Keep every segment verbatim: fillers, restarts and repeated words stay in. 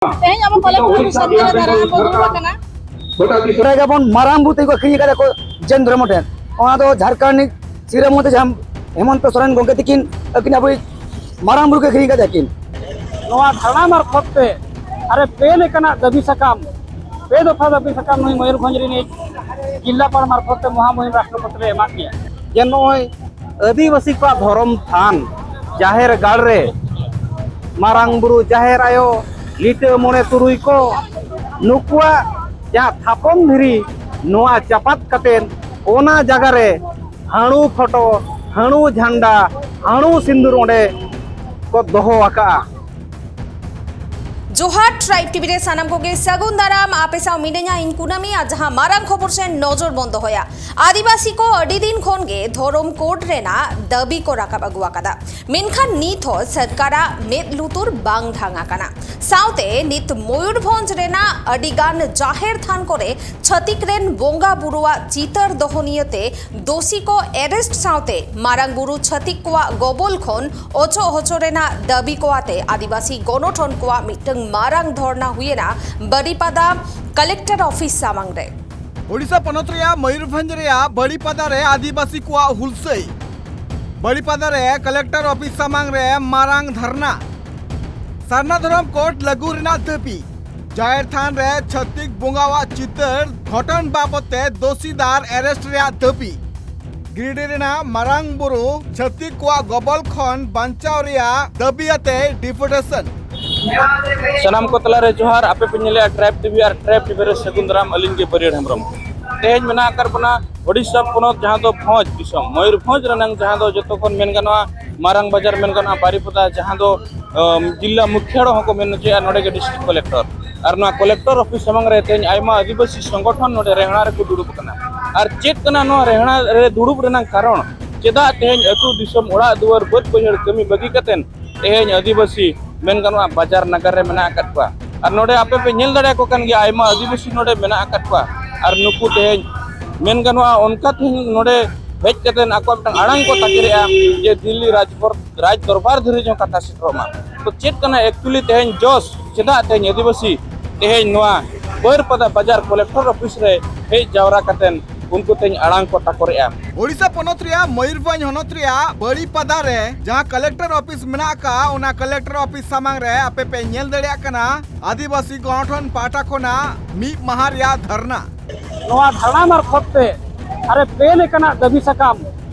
ᱛᱮᱦᱮᱧ ᱟᱵᱚ collector office ᱥᱟᱢᱱᱮ ᱨᱮ ᱫᱷᱟᱨᱱᱟ ᱵᱚᱱ ᱫᱩᱲᱩᱵ ᱟᱠᱟᱱᱟ᱾ ᱵᱟᱰᱟᱭ ᱜᱮᱭᱟᱵᱚᱱ, ᱢᱟᱨᱟᱝ ᱵᱩᱨᱩ ᱛᱮᱠᱚ ᱟᱹᱠᱷᱨᱤᱧ ᱟᱠᱟᱫᱟ ᱠᱚ ᱡᱮᱱ ᱫᱷᱚᱨᱢᱚ ᱴᱷᱮᱱ᱾ ᱚᱱᱟ ᱫᱚ ᱡᱷᱟᱲᱠᱷᱚᱸᱰ ᱨᱤᱱᱤᱡ ᱥᱤᱨᱟᱹ ᱢᱚᱱᱛᱨᱤ ᱡᱟᱦᱟᱸ ᱦᱮᱢᱚᱱᱛᱚ ᱥᱚᱨᱮᱱ ᱜᱚᱢᱠᱮ ᱛᱤᱠᱤᱱ ᱟᱹᱠᱤᱱ ᱟᱵᱚᱭᱤᱡ ᱢᱟᱨᱟᱝ ᱵᱩᱨᱩ ᱠᱚ ᱟᱹᱠᱷᱨᱤᱧ ᱟᱠᱟᱫᱟ ᱠᱤᱱ᱾ ᱱᱚᱣᱟ ᱫᱷᱟᱨᱱᱟ ᱢᱟᱨᱯᱷᱚᱛ ᱛᱮ ᱟᱨᱮ ᱯᱮ ᱞᱮᱠᱟᱱᱟᱜ ᱫᱟᱹᱵᱤ ᱥᱟᱠᱟᱢ, ᱯᱮ ᱫᱚᱯᱷᱟ ᱫᱟᱹᱵᱤ ᱥᱟᱠᱟᱢ ᱱᱩᱭ ᱢᱚᱭᱩᱨᱵᱷᱚᱸᱡᱽ ᱨᱤᱱᱤᱡ ᱡᱤᱞᱟᱯᱟᱲ ᱢᱟᱨᱯᱷᱚᱛ ᱛᱮ ᱢᱚᱦᱟᱢᱩᱦᱤᱢ ᱨᱟᱥᱴᱨᱚᱯᱚᱛᱤ ᱞᱮ ᱮᱢᱟᱫ ᱜᱮᱭᱟ᱾ ᱡᱮ ᱱᱚᱜᱼᱚᱭ ᱟᱹᱫᱤᱵᱟᱹᱥᱤ ᱠᱚᱣᱟᱜ ᱫᱷᱚᱨᱚᱢ ᱛᱷᱟᱱ ᱡᱟᱦᱮᱨ ᱜᱟᱲ ᱨᱮ ᱢᱟᱨᱟᱝ ᱵᱩᱨᱩ, ᱡᱟᱦᱮᱨ ᱟᱭᱳ, ᱞᱤᱴᱟᱹ ᱢᱚᱬᱮ ᱛᱩᱨᱩᱭ ᱠᱚ, ᱱᱩᱠᱩᱣᱟᱜ ᱡᱟᱦᱟᱸ ᱛᱷᱟᱯᱚᱱ ᱫᱷᱤᱨᱤ, ᱱᱚᱣᱟ ᱪᱟᱯᱟᱫ ᱠᱟᱛᱮᱫ ᱚᱱᱟ ᱡᱟᱭᱜᱟ ᱨᱮ ᱦᱟᱹᱬᱩ ᱯᱷᱳᱴᱳ, ᱦᱟᱹᱬᱩ ᱡᱷᱟᱱᱰᱟ, ᱦᱟᱹᱬᱩ ᱥᱤᱸᱫᱩᱨ ᱚᱸᱰᱮ ᱠᱚ ᱫᱚᱦᱚ ᱟᱠᱟᱜᱼᱟ᱾ ᱡᱚᱦᱟᱨ, ᱴᱨᱟᱭᱤᱵᱽ ᱴᱤᱵᱷᱤ ᱨᱮ ᱥᱟᱱᱟᱢ ᱠᱚᱜᱮ ᱥᱟᱹᱜᱩᱱ ᱫᱟᱨᱟᱢ᱾ ᱟᱯᱮ ᱥᱟᱶ ᱢᱤᱱᱟᱹᱧᱟ ᱤᱧ ᱠᱩᱱᱟᱹᱢᱤ᱾ ᱟᱨ ᱡᱟᱦᱟᱸ ᱢᱟᱨᱟᱝ ᱠᱷᱚᱵᱚᱨ ᱥᱮᱱ ᱱᱚᱡᱚᱨ ᱵᱚᱱ ᱫᱚᱦᱚᱭᱟ᱾ ᱟᱹᱫᱤᱵᱟᱹᱥᱤ ᱠᱚ ᱟᱹᱰᱤ ᱫᱤᱱ ᱠᱷᱚᱱ ᱜᱮ ᱫᱷᱚᱨᱚᱢ ᱠᱳᱰ ᱨᱮᱱᱟᱜ ᱫᱟᱹᱵᱤ ᱠᱚ ᱨᱟᱠᱟᱵ ᱟᱹᱜᱩ ᱟᱠᱟᱫᱟ, ᱢᱮᱱᱠᱷᱟᱱ ᱱᱤᱛ ᱦᱚᱸ ᱥᱚᱨᱠᱟᱨᱟᱜ ᱢᱮᱫ ᱞᱩᱛᱩᱨ ᱵᱟᱝ ᱰᱷᱟᱝ ᱟᱠᱟᱱᱟ᱾ ᱥᱟᱶᱛᱮ ᱱᱤᱛ ᱢᱚᱭᱩᱨᱵᱷᱚᱸᱡᱽ ᱨᱮᱱᱟᱜ ᱟᱹᱰᱤ ᱜᱟᱱ ᱡᱟᱦᱮᱨ ᱛᱷᱟᱱ ᱠᱚᱨᱮ ᱪᱷᱟᱹᱛᱤᱠ ᱨᱮᱱ ᱵᱚᱸᱜᱟ ᱵᱩᱨᱩᱣᱟᱜ ᱪᱤᱛᱟᱹᱨ ᱫᱚᱦᱚ ᱱᱤᱭᱟᱹᱛᱮ ᱫᱳᱥᱤ ᱠᱚ ᱮᱨᱮᱥᱴ ᱥᱟᱶᱛᱮ ᱢᱟᱨᱟᱝ ᱵᱩᱨᱩ ᱪᱷᱟᱹᱛᱤᱠ ᱠᱚᱣᱟᱜ ᱜᱚᱵᱚᱞ ᱠᱷᱚᱱ ᱚᱪᱚᱜ ᱦᱚᱪᱚ ᱨᱮᱱᱟᱜ ᱫᱟᱹᱵᱤ ᱠᱚ ᱟᱛᱮ ᱟᱹᱫᱤᱵᱟᱹᱥᱤ ᱜᱚᱱᱚᱴᱷᱚᱱ ᱠᱚᱣᱟᱜ ᱢᱤᱫᱴᱟᱝ ᱢᱟᱨᱟᱝ ᱫᱷᱚᱨᱱᱟ ᱦᱩᱭᱮᱱᱟ ᱵᱟᱨᱤᱯᱟᱫᱟ ᱠᱟᱞᱮᱠᱴᱚᱨ ᱚᱯᱷᱤᱥ ᱥᱟᱢᱟᱝ ᱨᱮ᱾ ᱳᱰᱤᱥᱟ ᱯᱚᱱᱚᱛ ᱨᱮᱭᱟᱜ ᱢᱚᱭᱩᱨᱵᱷᱚᱸᱡᱽ ᱨᱮᱭᱟᱜ ᱵᱟᱲᱤᱯᱟᱫᱟ ᱨᱮ ᱟᱹᱫᱤᱵᱟᱹᱥᱤ ᱠᱚᱣᱟᱜ ᱦᱩᱞᱥᱟᱹᱭ᱾ ᱵᱟᱲᱤᱯᱟᱫᱟ ᱨᱮ ᱠᱟᱞᱮᱠᱴᱚᱨ ᱚᱯᱷᱤᱥ ᱥᱟᱢᱟᱝ ᱨᱮ ᱢᱟᱨᱟᱝ ᱫᱷᱟᱨᱱᱟ᱾ ᱥᱟᱨᱱᱟ ᱫᱷᱚᱨᱚᱢ ᱠᱳᱰ ᱞᱟᱹᱜᱩ ᱨᱮᱱᱟᱜ ᱫᱟᱹᱵᱤ᱾ ᱡᱟᱦᱮᱨ ᱛᱷᱟᱱ ᱨᱮ ᱪᱷᱟᱹᱛᱤᱠ ᱵᱚᱸᱜᱟᱣᱟᱜ ᱪᱤᱛᱟᱹᱨ ᱜᱷᱚᱴᱚᱱ ᱵᱟᱵᱚᱛ ᱛᱮ ᱫᱳᱥᱤᱫᱟᱨ ᱮᱨᱮᱥᱴ ᱨᱮᱭᱟᱜ ᱫᱟᱹᱵᱤ᱾ ᱜᱤᱨᱤᱰᱤ ᱨᱮᱱᱟᱜ ᱢᱟᱨᱟᱝ ᱵᱩᱨᱩ ᱪᱷᱟᱹᱛᱤᱠ ᱠᱚᱣᱟᱜ ᱜᱚᱵᱚᱞ ᱠᱷᱚᱱ ᱵᱟᱧᱪᱟᱣ ᱨᱮᱭᱟᱜ ᱫᱟᱹᱵᱤ ᱟᱛᱮ ᱰᱮᱯᱩᱴᱮᱥᱚᱱ᱾ ᱥᱟᱱᱟᱢ ᱠᱚ ᱛᱟᱞᱟᱨᱮ ᱡᱚᱦᱟᱨ, ᱟᱯᱮ ᱯᱮ ᱧᱮᱞᱮᱫᱼᱟ ᱴᱨᱟᱭᱤᱵᱽ ᱴᱤᱵᱷᱤ ᱟᱨ ᱴᱨᱟᱭᱤᱵᱽ ᱴᱤᱵᱷᱤ ᱨᱮ ᱥᱟᱹᱜᱩᱱ ᱫᱟᱨᱟᱢ, ᱟᱹᱞᱤᱧ ᱜᱮ ᱵᱟᱹᱨᱭᱟᱹᱲ ᱦᱮᱢᱵᱨᱚᱢ᱾ ᱛᱮᱦᱮᱧ ᱢᱮᱱᱟᱜ ᱟᱠᱟᱫ ᱵᱚᱱᱟ ᱳᱰᱤᱥᱟ ᱯᱚᱱᱚᱛ, ᱡᱟᱦᱟᱸ ᱫᱚ ᱵᱷᱚᱸᱡᱽ ᱫᱤᱥᱚᱢ, ᱢᱚᱭᱩᱨᱵᱷᱚᱸᱡᱽ ᱨᱮᱱᱟᱝ ᱡᱟᱦᱟᱸ ᱫᱚ ᱡᱚᱛᱚ ᱠᱷᱚᱱ ᱢᱮᱱ ᱜᱟᱱᱚᱜᱼᱟ ᱢᱟᱨᱟᱝ ᱵᱟᱡᱟᱨ ᱢᱮᱱ ᱜᱟᱱᱚᱜᱼᱟ ᱵᱟᱨᱤᱯᱚᱫᱟ, ᱡᱟᱦᱟᱸ ᱫᱚ, ᱟᱢ, ᱡᱤᱞᱟ ᱢᱩᱠᱷᱭᱟᱲᱚ ᱦᱚᱸᱠᱚ ᱢᱮᱱ ᱦᱚᱪᱚᱭᱟ, ᱱᱚᱰᱮ ᱜᱮ ᱰᱤᱥᱴᱨᱤᱠᱴ ᱠᱚᱞᱮᱠᱴᱚᱨ᱾ ᱟᱨ ᱱᱚᱣᱟ ᱠᱚᱞᱮᱠᱴᱚᱨ ᱚᱯᱷᱤᱥ ᱥᱟᱢᱟᱝ ᱨᱮ ᱛᱮᱦᱮᱧ ᱟᱭᱢᱟ ᱟᱹᱫᱤᱵᱟᱹᱥᱤ ᱥᱚᱝᱜᱚᱴᱷᱚᱱ ᱱᱚᱰᱮ ᱨᱮᱦᱲᱟ ᱨᱮᱠᱚ ᱫᱩᱲᱩᱵ ᱟᱠᱟᱱᱟ᱾ ᱟᱨ ᱪᱮᱫ ᱠᱟᱱᱟ ᱱᱚᱣᱟ ᱨᱮᱦᱲᱟ ᱨᱮ ᱫᱩᱲᱩᱵ ᱨᱮᱱᱟᱝ ᱠᱟᱨᱚᱱ? ᱪᱮᱫᱟᱜ ᱛᱮᱦᱮᱧ ᱟᱹᱛᱩ ᱫᱤᱥᱚᱢ ᱚᱲᱟᱜ ᱫᱩᱣᱟᱹᱨ ᱵᱟᱹᱫᱽ ᱵᱟᱹᱭᱦᱟᱹᱲ ᱠᱟᱹᱢᱤ ᱵᱟᱹᱜᱤ ᱠᱟᱛᱮᱱ ᱛᱮᱦᱮᱧ ᱟᱹᱫᱤᱵᱟᱹᱥᱤ ᱢᱮᱱ ᱜᱟᱱᱚᱜᱼᱟ ᱵᱟᱡᱟᱨ ᱱᱟᱜᱟᱨ ᱨᱮ ᱢᱮᱱᱟᱜ ᱟᱠᱟᱫ ᱠᱚᱣᱟ? ᱟᱨ ᱱᱚᱰᱮ ᱟᱯᱮ ᱯᱮ ᱧᱮᱞ ᱫᱟᱲᱮᱭᱟᱠᱚ ᱠᱟᱱ ᱜᱮᱭᱟ, ᱟᱭᱢᱟ ᱟᱹᱫᱤᱵᱟᱹᱥᱤ ᱱᱚᱰᱮ ᱢᱮᱱᱟᱜ ᱟᱠᱟᱫ ᱠᱚᱣᱟ᱾ ᱟᱨ ᱱᱩᱠᱩ ᱛᱮᱦᱮᱧ ᱢᱮᱱ ᱜᱟᱱᱚᱜᱼᱟ ᱚᱱᱠᱟ ᱛᱮᱦᱮᱧ ᱱᱚᱰᱮ ᱦᱮᱡ ᱠᱟᱛᱮᱱ ᱟᱠᱚᱣᱟᱜ ᱢᱤᱫᱴᱟᱝ ᱟᱲᱟᱝ ᱠᱚ ᱛᱟᱠᱮᱨᱮᱜᱼᱟ ᱡᱮ ᱫᱤᱞᱞᱤ ᱨᱟᱡᱽ ᱯᱚᱨ-, ᱨᱟᱡᱽ ᱫᱚᱨᱵᱟᱨ ᱫᱷᱟᱹᱨᱤᱡ ᱦᱚᱸ ᱠᱟᱛᱷᱟ ᱥᱮᱴᱮᱨᱚᱜ ᱢᱟ᱾ ᱛᱚ ᱪᱮᱫ ᱠᱟᱱᱟ actually ᱛᱮᱦᱮᱧ ᱡᱚᱥ ᱪᱮᱫᱟᱜ ᱛᱮᱦᱮᱧ ᱟᱹᱫᱤᱵᱟᱹᱥᱤ ᱛᱮᱦᱮᱧ ᱱᱚᱣᱟ ᱵᱟᱹᱨᱯᱟᱫᱟ ᱵᱟᱡᱟᱨ ᱠᱚᱞᱮᱠᱴᱚᱨ ᱚᱯᱷᱤᱥ ᱨᱮ ᱦᱮᱡ ᱡᱟᱣᱨᱟ ᱠᱟᱛᱮᱱ ᱩᱱᱠᱩ ᱛᱮᱦᱮᱧ ᱟᱲᱟᱝ ᱠᱚ ᱛᱟᱠᱚᱨᱮᱜᱼᱟ? ᱳᱰᱤᱥᱟ ᱯᱚᱱᱚᱛ ᱨᱮᱭᱟᱜ ᱢᱚᱭᱩᱨᱵᱷᱚᱸᱡᱽ ᱦᱚᱱᱚᱛ ᱨᱮᱭᱟᱜ ᱵᱟᱹᱲᱤᱯᱟᱫᱟ ᱨᱮ ᱡᱟᱦᱟᱸ ᱠᱚᱞᱮᱠᱴᱚᱨ ᱚᱯᱷᱤᱥ ᱢᱮᱱᱟᱜ ᱟᱠᱟᱫ, ᱚᱱᱟ ᱠᱚᱞᱮᱠᱴᱚᱨ ᱚᱯᱷᱤᱥ ᱥᱟᱢᱟᱝ ᱨᱮ ᱟᱯᱮ ᱯᱮ ᱧᱮᱞ ᱫᱟᱲᱮᱭᱟᱜ ᱠᱟᱱᱟ ᱟᱹᱫᱤᱵᱟᱹᱥᱤ ᱜᱚᱱᱚᱴᱷᱚᱱ ᱯᱟᱦᱴᱟ ᱠᱷᱚᱱᱟᱜ ᱢᱤᱫ ᱢᱟᱦᱟ ᱨᱮᱭᱟᱜ ᱫᱷᱟᱨᱱᱟ᱾ ᱱᱚᱣᱟ ᱫᱷᱟᱨᱱᱟ ᱢᱟᱨᱯᱷᱚᱛ ᱛᱮ ᱟᱨᱮ ᱯᱮ ᱞᱮᱠᱟᱱᱟᱜ ᱫᱟᱹᱵᱤ ᱥᱟᱠᱟᱢ,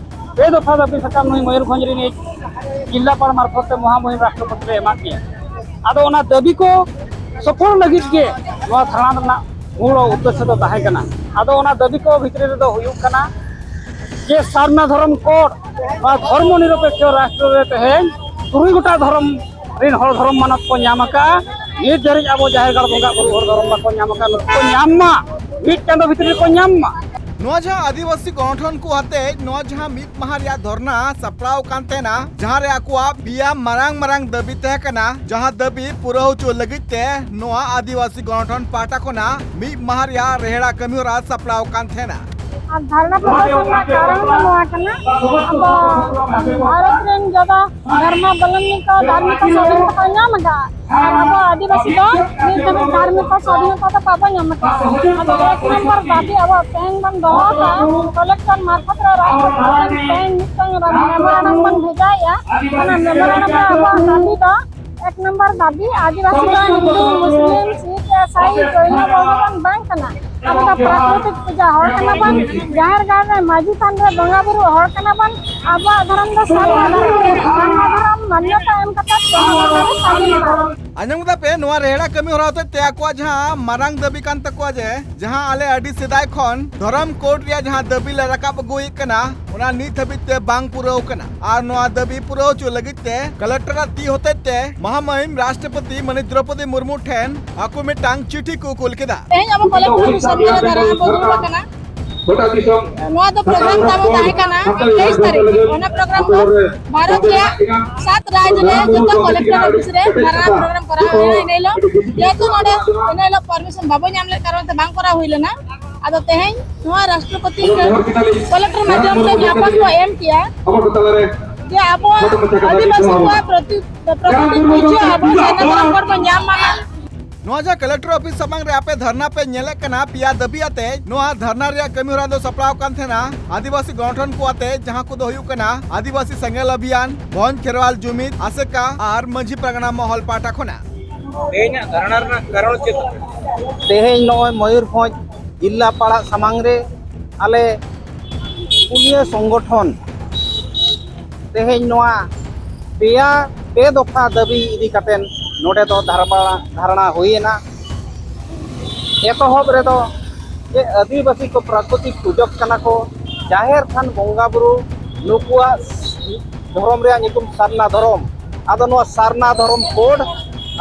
ᱯᱮ ᱫᱚᱯᱷᱟ ᱫᱟᱹᱵᱤ ᱥᱟᱠᱟᱢ ᱱᱩᱭ ᱢᱚᱭᱩᱨᱵᱷᱚᱸᱡᱽ ᱨᱤᱱᱤᱡ ᱡᱤᱞᱟᱯᱟᱲ ᱢᱟᱨᱯᱷᱚᱛ ᱛᱮ ᱢᱚᱦᱟᱢᱩᱦᱤᱢ ᱨᱟᱥᱴᱨᱚᱯᱚᱛᱤ ᱞᱮ ᱮᱢᱟᱫ ᱢᱮᱭᱟ᱾ ᱟᱫᱚ ᱚᱱᱟ ᱫᱟᱹᱵᱤ ᱠᱚ ᱥᱚᱯᱷᱚᱞ ᱞᱟᱹᱜᱤᱫ ᱜᱮ ᱱᱚᱣᱟ ᱫᱷᱟᱨᱱᱟ ᱨᱮᱱᱟᱜ ᱢᱩᱞ ᱩᱫᱽᱫᱮᱥᱥᱚ ᱫᱚ ᱛᱟᱦᱮᱸ ᱠᱟᱱᱟ᱾ ᱟᱫᱚ ᱚᱱᱟ ᱫᱟᱹᱵᱤ ᱠᱚ ᱵᱷᱤᱛᱨᱤ ᱨᱮᱫᱚ ᱦᱩᱭᱩᱜ ᱠᱟᱱᱟ ᱡᱮ ᱥᱟᱨᱱᱟ ᱫᱷᱚᱨᱚᱢ ᱠᱳᱰ, ᱱᱚᱣᱟ ᱫᱷᱚᱨᱢᱚ ᱱᱤᱨᱚᱯᱮᱠᱠᱷᱚ ᱨᱟᱥᱴᱨᱚ ᱨᱮ ᱛᱮᱦᱮᱧ ᱛᱩᱨᱩᱭ ᱜᱚᱴᱟᱝ ᱫᱷᱚᱨᱚᱢ ᱨᱤᱱ ᱦᱚᱲ ᱫᱷᱚᱨᱚᱢ ᱢᱟᱱᱚᱛ ᱠᱚ ᱧᱟᱢ ᱟᱠᱟᱫᱼᱟ᱾ ᱱᱤᱛ ᱫᱷᱟᱹᱨᱤᱡ ᱟᱵᱚ ᱡᱟᱦᱮᱨ ᱜᱟᱲ ᱵᱚᱸᱜᱟ ᱵᱩᱨᱩ ᱦᱚᱲ ᱫᱷᱚᱨᱚᱢ ᱵᱟᱠᱚ ᱧᱟᱢ ᱟᱠᱟᱫᱼᱟ, ᱱᱩᱠᱩ ᱠᱚ ᱧᱟᱢ ᱢᱟ, ᱢᱤᱫ ᱪᱟᱸᱫᱚ ᱵᱷᱤᱛᱨᱤ ᱨᱮᱠᱚ ᱧᱟᱢ ᱢᱟ᱾ ᱱᱚᱣᱟ ᱡᱟᱦᱟᱸ ᱟᱹᱫᱤᱵᱟᱹᱥᱤ ᱜᱚᱱᱚᱴᱷᱚᱱ ᱠᱚ ᱟᱛᱮ ᱱᱚᱣᱟ ᱡᱟᱦᱟᱸ ᱢᱤᱫ ᱢᱟᱦᱟ ᱨᱮᱭᱟᱜ ᱫᱷᱚᱨᱱᱟ ᱥᱟᱯᱲᱟᱣ ᱟᱠᱟᱱ ᱛᱟᱦᱮᱱᱟ, ᱡᱟᱦᱟᱸ ᱨᱮ ᱟᱠᱚᱣᱟᱜ ᱯᱮᱭᱟ ᱢᱟᱨᱟᱝ ᱢᱟᱨᱟᱝ ᱫᱟᱹᱵᱤ ᱛᱟᱦᱮᱸ ᱠᱟᱱᱟ, ᱡᱟᱦᱟᱸ ᱫᱟᱹᱵᱤ ᱯᱩᱨᱟᱹ ᱦᱚᱪᱚ ᱞᱟᱹᱜᱤᱫ ᱛᱮ ᱱᱚᱣᱟ ᱟᱹᱫᱤᱵᱟᱹᱥᱤ ᱜᱚᱱᱚᱴᱷᱚᱱ ᱯᱟᱦᱴᱟ ᱠᱷᱚᱱᱟᱜ ᱢᱤᱫ ᱢᱟᱦᱟ ᱨᱮᱭᱟᱜ ᱨᱮᱦᱮᱲᱟ ᱠᱟᱹᱢᱤ ᱦᱚᱨᱟ ᱥᱟᱯᱲᱟᱣ ᱟᱠᱟᱱ ᱛᱟᱦᱮᱱᱟ᱾ ᱟᱨ ᱫᱷᱟᱨᱱᱟ ᱯᱨᱚᱫᱚᱨᱥᱚᱱ ᱨᱮᱱᱟᱜ ᱠᱟᱨᱚᱱ ᱫᱚ ᱱᱚᱣᱟ ᱠᱟᱱᱟ, ᱟᱵᱚ ᱵᱷᱟᱨᱚᱛ ᱨᱮᱱ ᱡᱟᱫᱟ ᱫᱷᱚᱨᱢᱟᱵᱚᱞᱚᱢᱵᱤ ᱠᱚ ᱫᱷᱟᱨᱢᱤᱠ ᱥᱟᱫᱷᱤᱱᱚᱛᱟ ᱠᱚ ᱧᱟᱢ ᱟᱠᱟᱫᱼᱟ, ᱟᱨ ᱟᱵᱚ ᱟᱹᱫᱤᱵᱟᱹᱥᱤ ᱫᱚ ᱱᱤᱛ ᱫᱷᱟᱹᱵᱤᱡ ᱫᱷᱟᱨᱢᱤᱠ ᱥᱟᱫᱷᱤᱱᱚᱛᱟ ᱫᱚ ᱵᱟᱵᱚ ᱧᱟᱢ ᱟᱠᱟᱫᱼᱟ᱾ ᱟᱫᱚ ᱮᱠ ᱱᱚᱢᱵᱚᱨ ᱫᱟᱹᱵᱤ ᱟᱵᱚ ᱛᱮᱦᱮᱧ ᱵᱚᱱ ᱫᱚᱦᱚ ᱟᱠᱟᱫᱼᱟ, ᱠᱚᱞᱮᱠᱴᱚᱨ ᱢᱟᱨᱯᱷᱚᱛ ᱨᱮ ᱨᱟᱥᱴᱨᱚᱯᱚᱛᱤ ᱴᱷᱮᱱ ᱛᱮᱦᱮᱧ ᱢᱤᱫᱴᱟᱝ ᱢᱮᱢᱳᱨᱟᱱᱰᱟᱢ ᱵᱚᱱ ᱵᱷᱮᱡᱟᱭᱮᱫᱼᱟ᱾ ᱚᱱᱟ ᱢᱮᱢᱳᱨᱟᱱᱰᱟᱢ ᱨᱮ ᱟᱵᱚᱣᱟᱜ ᱫᱟᱹᱵᱤ ᱫᱚ ᱮᱠ ᱱᱚᱢᱵᱚᱨ ᱫᱟᱹᱵᱤ, ᱟᱹᱫᱤᱵᱟᱹᱥᱤ ᱫᱚ ᱦᱤᱱᱫᱩ, ᱢᱩᱥᱞᱤᱢ, ᱥᱤᱠᱷ, ᱤᱥᱟᱭ, ᱡᱚᱭᱱᱚ ᱵᱚᱱ ᱵᱟᱝ ᱠᱟᱱᱟ᱾ ᱟᱵᱚ ᱫᱚ ᱯᱨᱟᱠᱨᱤᱛᱤᱠ ᱯᱩᱡᱟ ᱦᱚᱲ ᱠᱟᱱᱟ ᱵᱚᱱ, ᱡᱟᱦᱮᱨ ᱜᱟᱲ ᱨᱮ ᱢᱟᱹᱡᱷᱤ ᱛᱷᱟᱱ ᱨᱮ ᱵᱚᱸᱜᱟ ᱵᱩᱨᱩ ᱦᱚᱲ ᱠᱟᱱᱟ ᱵᱚᱱ᱾ ᱟᱵᱚᱣᱟᱜ ᱫᱷᱚᱨᱚᱢ ᱫᱚ ᱥᱟᱨᱱᱟ ᱫᱷᱚᱨᱚᱢ, ᱥᱟᱨᱱᱟ ᱫᱷᱚᱨᱚᱢ ᱢᱟᱱᱭᱚᱛᱟ ᱮᱢ ᱠᱟᱛᱮ ᱡᱚᱱᱚᱜᱚᱛᱟ ᱨᱮ ᱥᱟᱹᱢᱤᱞ ᱢᱟ᱾ ᱟᱸᱡᱚᱢ ᱠᱮᱫᱟ ᱯᱮ, ᱱᱚᱣᱟ ᱨᱮᱦᱲᱟ ᱠᱟᱹᱢᱤ ᱦᱚᱨᱟ ᱦᱚᱛᱮᱡ ᱛᱮ ᱟᱠᱚᱣᱟᱜ ᱡᱟᱦᱟᱸ ᱢᱟᱨᱟᱝ ᱫᱟᱹᱵᱤ ᱠᱟᱱ ᱛᱟᱠᱚᱣᱟ ᱡᱮ ᱡᱟᱦᱟᱸ ᱟᱞᱮ ᱟᱹᱰᱤ ᱥᱮᱫᱟᱭ ᱠᱷᱚᱱ ᱫᱷᱚᱨᱚᱢ ᱠᱳᱰ ᱨᱮᱭᱟᱜ ᱡᱟᱦᱟᱸ ᱫᱟᱹᱵᱤ ᱞᱮ ᱨᱟᱠᱟᱵ ᱟᱹᱜᱩᱭᱮᱫ ᱠᱟᱱᱟ, ᱚᱱᱟ ᱱᱤᱛ ᱦᱟᱹᱵᱤᱡ ᱛᱮ ᱵᱟᱝ ᱯᱩᱨᱟᱹᱣ ᱠᱟᱱᱟ᱾ ᱟᱨ ᱱᱚᱣᱟ ᱫᱟᱹᱵᱤ ᱯᱩᱨᱟᱹᱣ ᱦᱚᱪᱚ ᱞᱟᱹᱜᱤᱫ ᱛᱮ ᱠᱚᱞᱮᱠᱴᱚᱨᱟᱜ ᱛᱤ ᱦᱚᱛᱮᱡ ᱛᱮ ᱢᱚᱦᱟᱢᱚᱦᱤᱢ ᱨᱟᱥᱴᱨᱚᱯᱚᱛᱤ ᱢᱟᱹᱱᱤᱡ ᱫᱨᱚᱯᱚᱫᱤ ᱢᱩᱨᱢᱩ ᱴᱷᱮᱱ ᱟᱠᱚ ᱢᱤᱫᱴᱟᱝ ᱪᱤᱴᱷᱤ ᱠᱚ ᱠᱩᱞ ᱠᱮᱫᱟ᱾ ᱛᱮᱦᱮᱧ ᱟᱵᱚ ᱠᱚᱞᱮᱠᱴᱚᱨ ᱚᱯᱷᱤᱥ ᱥᱟᱢᱱᱮ ᱨᱮ ᱫᱟᱨᱟ ᱟᱵᱚ ᱫᱩᱲᱩᱵ ᱟᱠᱟᱱᱟ᱾ ᱱᱚᱣᱟ ᱫᱚ ᱯᱨᱳᱜᱨᱟᱢ ᱛᱟᱵᱚ ᱛᱟᱦᱮᱸ ᱠᱟᱱᱟ ᱛᱮᱭᱤᱥ ᱛᱟᱹᱨᱤᱠᱷ᱾ ᱚᱱᱟ ᱯᱨᱳᱜᱨᱟᱢ ᱫᱚ ᱵᱷᱟᱨᱚᱛ ᱨᱮᱭᱟᱜ ᱥᱟᱛ ᱨᱟᱡᱽ ᱨᱮ ᱡᱚᱛᱚ ᱠᱚᱞᱮᱠᱴᱚᱨ ᱚᱯᱷᱤᱥ ᱨᱮ ᱢᱟᱨᱟᱝ ᱯᱨᱳᱜᱨᱟᱢ ᱠᱚᱨᱟᱣ ᱦᱩᱭᱩᱜᱼᱟ ᱤᱱᱟᱹ ᱦᱤᱞᱳᱜ᱾ ᱡᱮᱦᱮᱛᱩ ᱱᱚᱰᱮ ᱤᱱᱟᱹ ᱦᱤᱞᱳᱜ ᱯᱟᱨᱢᱤᱥᱚᱱ ᱵᱟᱵᱚ ᱧᱟᱢ ᱞᱮᱫ ᱠᱟᱨᱚᱱ ᱛᱮ ᱵᱟᱝ ᱠᱚᱨᱟᱣ ᱦᱩᱭ ᱞᱮᱱᱟ᱾ ᱟᱫᱚ ᱛᱮᱦᱮᱧ ᱱᱚᱣᱟ ᱨᱟᱥᱴᱨᱚᱯᱚᱛᱤ ᱠᱚᱞᱮᱠᱴᱚᱨ ᱢᱟᱫᱽᱫᱷᱚᱢ ᱛᱮ ᱧᱟᱯᱟᱢ ᱠᱚ ᱮᱢ ᱠᱮᱜᱼᱟ᱾ ᱡᱮ ᱟᱵᱚ ᱟᱹᱫᱤᱵᱟᱹᱥᱤ ᱠᱚᱣᱟᱜ ᱯᱨᱚᱛᱤ-, ᱯᱨᱚᱛᱤᱱᱤᱫᱷᱤ ᱡᱮ ᱟᱵᱚ ᱥᱟᱱᱟᱢ ᱦᱚᱲ ᱵᱚᱱ ᱧᱟᱢ ᱢᱟ᱾ ᱱᱚᱣᱟ ᱡᱟᱦᱟᱸ ᱠᱟᱞᱮᱠᱴᱚᱨ ᱚᱯᱷᱤᱥ ᱥᱟᱢᱟᱝ ᱨᱮ ᱟᱯᱮ ᱫᱷᱟᱨᱱᱟ ᱯᱮ ᱧᱮᱞᱮᱫ ᱠᱟᱱᱟ, ᱯᱮᱭᱟ ᱫᱟᱹᱵᱤ ᱟᱛᱮ, ᱱᱚᱣᱟ ᱫᱷᱟᱨᱱᱟ ᱨᱮᱭᱟᱜ ᱠᱟᱹᱢᱤ ᱦᱚᱨᱟ ᱫᱚ ᱥᱟᱯᱲᱟᱣ ᱠᱟᱱ ᱛᱟᱦᱮᱱᱟ ᱟᱹᱫᱤᱵᱟᱹᱥᱤ ᱜᱚᱱᱚᱴᱷᱚᱱ ᱠᱚ ᱟᱛᱮ, ᱡᱟᱦᱟᱸ ᱠᱚᱫᱚ ᱦᱩᱭᱩᱜ ᱠᱟᱱᱟ ᱟᱹᱫᱤᱵᱟᱹᱥᱤ ᱥᱮᱸᱜᱮᱞ ᱚᱵᱷᱤᱭᱟᱱ, ᱵᱷᱚᱸᱡᱽ ᱠᱷᱮᱨᱣᱟᱞ ᱡᱩᱢᱤᱫ, ᱟᱥᱮᱠᱟ ᱟᱨ ᱢᱟᱹᱡᱷᱤ ᱯᱟᱨᱜᱟᱱᱟ ᱢᱚᱦᱚᱞ ᱯᱟᱦᱴᱟ ᱠᱷᱚᱱᱟᱜ᱾ ᱛᱮᱦᱮᱧᱟᱜ ᱫᱷᱟᱨᱱᱟ ᱨᱮᱱᱟᱜ ᱠᱟᱨᱚᱱ ᱪᱮᱫ? ᱛᱮᱦᱮᱧ ᱱᱚᱜᱼᱚᱭ ᱢᱚᱭᱩᱨᱵᱷᱚᱸᱡᱽ ᱡᱤᱞᱟ ᱯᱟᱲᱟᱜ ᱥᱟᱢᱟᱝ ᱨᱮ ᱟᱞᱮ ᱯᱩᱱᱭᱟᱹ ᱥᱚᱝᱜᱚᱴᱷᱚᱱ ᱛᱮᱦᱮᱧ ᱱᱚᱣᱟ ᱯᱮᱭᱟ, ᱯᱮ ᱫᱚᱯᱷᱟ ᱫᱟᱹᱵᱤ ᱤᱫᱤ ᱠᱟᱛᱮᱱ ᱱᱚᱰᱮ ᱫᱚ ᱫᱷᱟᱨᱵᱟ-, ᱫᱷᱟᱨᱱᱟ ᱦᱩᱭᱮᱱᱟ᱾ ᱮᱛᱚᱦᱚᱵ ᱨᱮᱫᱚ ᱡᱮ ᱟᱹᱫᱤᱵᱟᱹᱥᱤ ᱠᱚ ᱯᱨᱟᱠᱨᱤᱛᱤᱠ ᱯᱩᱡᱚᱠ ᱠᱟᱱᱟ ᱠᱚ, ᱡᱟᱦᱮᱨ ᱛᱷᱟᱱ ᱵᱚᱸᱜᱟ ᱵᱩᱨᱩ ᱱᱩᱠᱩᱣᱟᱜ ᱫᱷᱚᱨᱚᱢ ᱨᱮᱭᱟᱜ ᱧᱩᱛᱩᱢ ᱥᱟᱨᱱᱟ ᱫᱷᱚᱨᱚᱢ, ᱟᱫᱚ ᱱᱚᱣᱟ ᱥᱟᱨᱱᱟ ᱫᱷᱚᱨᱚᱢ ᱠᱳᱰ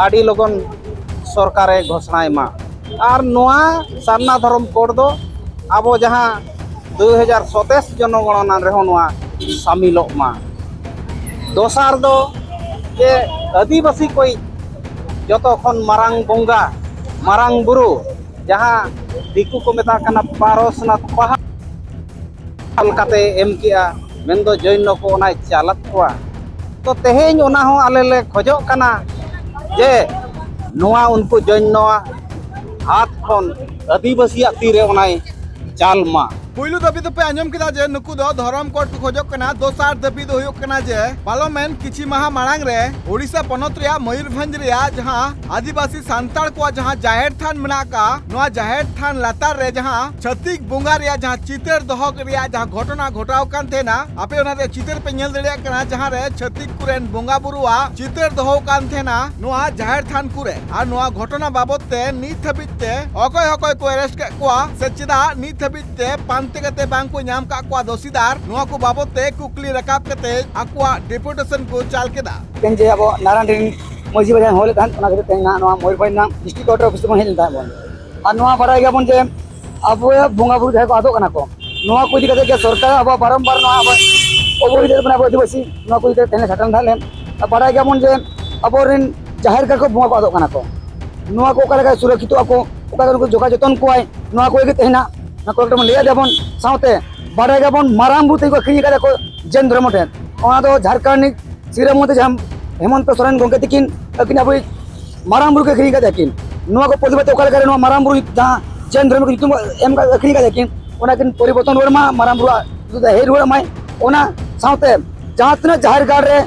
ᱟᱹᱰᱤ ᱞᱚᱜᱚᱱ ᱥᱚᱨᱠᱟᱨᱮ ᱜᱷᱳᱥᱚᱱᱟᱭ ᱢᱟ᱾ ᱟᱨ ᱱᱚᱣᱟ ᱥᱟᱨᱱᱟ ᱫᱷᱚᱨᱚᱢ ᱠᱳᱰ ᱫᱚ ᱟᱵᱚ ᱡᱟᱦᱟᱸ ᱫᱩ ᱦᱟᱡᱟᱨ ᱥᱚᱛᱮᱥ ᱡᱚᱱᱚᱜᱚᱬᱚᱱᱟ ᱨᱮᱦᱚᱸ ᱱᱚᱣᱟ ᱥᱟᱢᱤᱞᱚᱜ ᱢᱟ᱾ ᱫᱚᱥᱟᱨ ᱫᱚ ᱡᱮ ᱟᱹᱫᱤᱵᱟᱹᱥᱤ ᱠᱚᱭᱤᱡ ᱡᱚᱛᱚ ᱠᱷᱚᱱ ᱢᱟᱨᱟᱝ ᱵᱚᱸᱜᱟ, ᱢᱟᱨᱟᱝ ᱵᱩᱨᱩ, ᱡᱟᱦᱟᱸ ᱫᱤᱠᱩ ᱠᱚ ᱢᱮᱛᱟᱜ ᱠᱟᱱᱟ ᱯᱟᱨᱚᱥᱱᱟᱛᱷ ᱯᱟᱦᱟᱲ, ᱞᱮᱠᱟᱛᱮ ᱮᱢ ᱠᱮᱜᱼᱟ, ᱢᱮᱱᱫᱚ ᱡᱚᱭᱱᱚ ᱠᱚ ᱚᱱᱟᱭ ᱪᱟᱞᱟᱫ ᱠᱚᱣᱟ᱾ ᱛᱚ ᱛᱮᱦᱮᱧ ᱚᱱᱟ ᱦᱚᱸ ᱟᱞᱮ ᱞᱮ ᱠᱷᱚᱡᱚᱜ ᱠᱟᱱᱟ ᱡᱮ ᱱᱚᱣᱟ ᱩᱱᱠᱩ ᱡᱚᱭᱱᱚᱣᱟᱜ ᱦᱟᱛ ᱠᱷᱚᱱ ᱟᱹᱫᱤᱵᱟᱹᱥᱤᱭᱟᱜ ᱛᱤᱨᱮ ᱚᱱᱟᱭ ᱪᱟᱞ ᱢᱟ᱾ ᱯᱩᱭᱞᱩ ᱫᱟᱹᱵᱤ ᱫᱚᱯᱮ ᱟᱸᱡᱚᱢ ᱠᱮᱫᱟ ᱡᱮ ᱱᱩᱠᱩ ᱫᱚ ᱫᱷᱚᱨᱚᱢ ᱠᱳᱰ ᱠᱚ ᱠᱷᱚᱡᱚᱜ ᱠᱟᱱᱟ᱾ ᱫᱚᱥᱟᱨ ᱫᱟᱹᱵᱤ ᱫᱚ ᱦᱩᱭᱩᱜ ᱠᱟᱱᱟ ᱡᱮ ᱯᱟᱨᱚᱢᱮᱱ ᱠᱤᱪᱷᱤ ᱢᱟᱦᱟ ᱢᱟᱲᱟᱝ ᱨᱮ ᱳᱰᱤᱥᱟ ᱯᱚᱱᱚᱛ ᱨᱮᱭᱟᱜ ᱢᱚᱭᱩᱨᱵᱷᱚᱸᱡᱽ ᱨᱮᱭᱟᱜ ᱡᱟᱦᱟᱸ ᱟᱹᱫᱤᱵᱟᱹᱥᱤ ᱥᱟᱱᱛᱟᱲ ᱠᱚᱣᱟᱜ ᱡᱟᱦᱟᱸ ᱡᱟᱦᱮᱨ ᱛᱷᱟᱱ ᱢᱮᱱᱟᱜ ᱟᱠᱟᱫ, ᱱᱚᱣᱟ ᱡᱟᱦᱮᱨ ᱛᱷᱟᱱ ᱞᱟᱛᱟᱨ ᱨᱮ ᱡᱟᱦᱟᱸ ᱪᱷᱟᱹᱛᱤᱠ ᱵᱚᱸᱜᱟ ᱨᱮᱭᱟᱜ ᱡᱟᱦᱟᱸ ᱪᱤᱛᱟᱹᱨ ᱫᱚᱦᱚ ᱨᱮᱭᱟᱜ ᱡᱟᱦᱟᱸ ᱜᱷᱚᱴᱚᱱᱟ ᱜᱷᱚᱴᱟᱣ ᱠᱟᱱ ᱛᱟᱦᱮᱱᱟ, ᱟᱯᱮ ᱚᱱᱟ ᱨᱮᱭᱟᱜ ᱪᱤᱛᱟᱹᱨ ᱯᱮ ᱧᱮᱞ ᱫᱟᱲᱮᱭᱟᱜ ᱠᱟᱱᱟ, ᱡᱟᱦᱟᱸ ᱨᱮ ᱪᱷᱟᱹᱛᱤᱠ ᱠᱚᱨᱮᱱ ᱵᱚᱸᱜᱟ ᱵᱩᱨᱩᱣᱟᱜ ᱪᱤᱛᱟᱹᱨ ᱫᱚᱦᱚ ᱠᱟᱱ ᱛᱟᱦᱮᱱᱟ ᱱᱚᱣᱟ ᱡᱟᱦᱮᱨ ᱛᱷᱟᱱ ᱠᱚᱨᱮ᱾ ᱟᱨ ᱱᱚᱣᱟ ᱜᱷᱚᱴᱚᱱᱟ ᱵᱟᱵᱚᱛ ᱛᱮ ᱱᱤᱛ ᱦᱟᱹᱵᱤᱡ ᱛᱮ ᱚᱠᱚᱭ ᱚᱠᱚᱭ ᱠᱚ ᱟᱨᱮᱥᱴ ᱠᱮᱫ ᱠᱚᱣᱟ ᱥᱮ ᱪᱮᱫᱟᱜ ᱱᱤᱛ ᱦᱟᱹᱵᱤᱡ ᱛᱮ ᱯᱟᱱᱛᱮ ᱠᱟᱛᱮ ᱵᱟᱝ ᱠᱚ ᱧᱟᱢ ᱠᱟᱜ ᱠᱚᱣᱟ ᱫᱚᱥᱤᱫᱟᱨ, ᱱᱚᱣᱟ ᱠᱚ ᱵᱟᱵᱚᱛ ᱛᱮ ᱠᱩᱠᱞᱤ ᱨᱟᱠᱟᱵ ᱠᱟᱛᱮ ᱟᱠᱚᱣᱟᱜ ᱰᱮᱯᱩᱴᱮᱥᱚᱱ ᱠᱚ ᱪᱟᱞ ᱠᱮᱫᱟ᱾ ᱛᱮᱦᱮᱧ ᱡᱮ ᱟᱵᱚ ᱱᱟᱨᱟᱭᱚᱱ ᱨᱮᱱ ᱢᱟᱹᱡᱷᱤ ᱵᱟᱵᱟᱭ ᱦᱚᱦᱚ ᱞᱮᱫ ᱛᱟᱦᱮᱸᱫ, ᱚᱱᱟ ᱠᱷᱟᱹᱛᱤᱨ ᱛᱮᱦᱮᱧ ᱱᱟᱦᱟᱜ ᱱᱚᱣᱟ ᱢᱚᱭᱩᱨᱵᱷᱚᱸᱡᱽ ᱨᱮᱱᱟᱜ ᱰᱤᱥᱴᱨᱤᱠᱴ ᱠᱚᱞᱮᱠᱴᱚᱨ ᱚᱯᱷᱤᱥ ᱨᱮᱵᱚᱱ ᱦᱮᱡ ᱞᱮᱱ ᱛᱟᱦᱮᱸᱫ ᱵᱚᱱ᱾ ᱟᱨ ᱱᱚᱣᱟ ᱵᱟᱲᱟᱭ ᱜᱮᱭᱟᱵᱚᱱ ᱡᱮ ᱟᱵᱚᱣᱟᱜ ᱵᱚᱸᱜᱟ ᱵᱩᱨᱩ ᱡᱟᱦᱟᱸᱭ ᱠᱚ ᱟᱫᱚᱜ ᱠᱟᱱᱟ ᱠᱚ, ᱱᱚᱣᱟ ᱠᱚ ᱤᱫᱤ ᱠᱟᱛᱮ ᱜᱮ ᱥᱚᱨᱠᱟᱨ ᱟᱵᱚ ᱵᱟᱨᱚᱢᱵᱟᱨ ᱱᱚᱣᱟ ᱟᱵᱚ ᱚᱵᱚᱦᱮᱞᱤᱛ ᱠᱟᱱᱟ ᱟᱵᱚ ᱟᱹᱫᱤᱵᱟᱹᱥᱤ, ᱱᱚᱣᱟ ᱠᱚ ᱤᱫᱤ ᱠᱟᱛᱮ ᱛᱮᱦᱮᱧ ᱞᱮ ᱥᱮᱴᱮᱨ ᱞᱮᱱ ᱛᱟᱦᱮᱸᱫ᱾ ᱟᱨ ᱵᱟᱲᱟᱭ ᱜᱮᱭᱟᱵᱚᱱ ᱡᱮ ᱟᱵᱚᱨᱮᱱ ᱡᱟᱦᱮᱨ ᱜᱟᱲ ᱠᱚ ᱵᱚᱸᱜᱟ ᱠᱚ ᱟᱫᱚᱜ ᱠᱟᱱᱟ ᱠᱚ, ᱱᱚᱣᱟ ᱠᱚ ᱚᱠᱟ ᱞᱮᱠᱟ ᱥᱩᱨᱚᱠᱷᱤᱛᱚᱜ ᱟᱠᱚ, ᱚᱠᱟ ᱞᱮᱠᱟ ᱩᱱᱠᱩ ᱡᱚᱜᱟᱣ ᱡᱚᱛᱚᱱ ᱠᱚᱣᱟᱭ, ᱱᱚᱣᱟ ᱠᱚ ᱜᱮ ᱛᱮᱦᱮᱧ ᱱᱟᱜ ᱱᱚᱣᱟ ᱠᱚᱞᱮᱠᱴᱚᱨ ᱵᱚᱱ ᱞᱟᱹᱭ ᱟᱫᱮᱭᱟ ᱵᱚᱱ᱾ ᱥᱟᱶᱛᱮ ᱵᱟᱲᱟᱭ ᱜᱮᱭᱟᱵᱚᱱ ᱢᱟᱨᱟᱝ ᱵᱩᱨᱩ ᱛᱮᱜᱮ ᱠᱚ ᱟᱹᱠᱷᱨᱤᱧ ᱟᱠᱟᱫᱟ ᱠᱚ ᱡᱮᱱ ᱫᱷᱚᱨᱢᱚ ᱴᱷᱮᱱ᱾ ᱚᱱᱟ ᱫᱚ ᱡᱷᱟᱲᱠᱷᱚᱸᱰ ᱨᱤᱱᱤᱡ ᱥᱤᱨᱟᱹ ᱢᱚᱱᱛᱨᱤ ᱡᱟᱦᱟᱸ ᱦᱮᱢᱚᱱᱛᱚ ᱥᱚᱨᱮᱱ ᱜᱚᱢᱠᱮ ᱛᱟᱹᱠᱤᱱ, ᱟᱹᱠᱤᱱ ᱟᱵᱚᱭᱤᱡ ᱢᱟᱨᱟᱝ ᱵᱩᱨᱩ ᱠᱚ ᱟᱹᱠᱷᱨᱤᱧ ᱠᱟᱫᱮᱭᱟ ᱠᱤᱱ᱾ ᱱᱚᱣᱟ ᱠᱚ ᱯᱨᱚᱛᱤᱵᱟᱫ ᱛᱮ ᱚᱠᱟ ᱞᱮᱠᱟᱨᱮ ᱱᱚᱣᱟ ᱢᱟᱨᱟᱝ ᱵᱩᱨᱩ ᱡᱟᱦᱟᱸ ᱡᱮᱱ ᱫᱷᱚᱨᱢᱚ ᱠᱚ ᱧᱩᱛᱩᱢ ᱮᱢ ᱠᱟᱛᱮ ᱟᱹᱠᱷᱨᱤᱧ ᱠᱟᱫᱮᱭᱟ ᱠᱤᱱ, ᱚᱱᱟ ᱠᱤᱱ ᱯᱚᱨᱤᱵᱚᱨᱛᱚᱱ ᱨᱩᱣᱟᱹᱲ ᱢᱟ, ᱢᱟᱨᱟᱝ ᱵᱩᱨᱩᱣᱟᱜ ᱧᱩᱛᱩᱢ ᱛᱮ ᱦᱮᱡ ᱨᱩᱣᱟᱹᱲ ᱢᱟᱭ᱾ ᱚᱱᱟ ᱥᱟᱶᱛᱮ ᱡᱟᱦᱟᱸ ᱛᱤᱱᱟᱹᱜ ᱡᱟᱦᱮᱨ ᱜᱟᱲ ᱨᱮ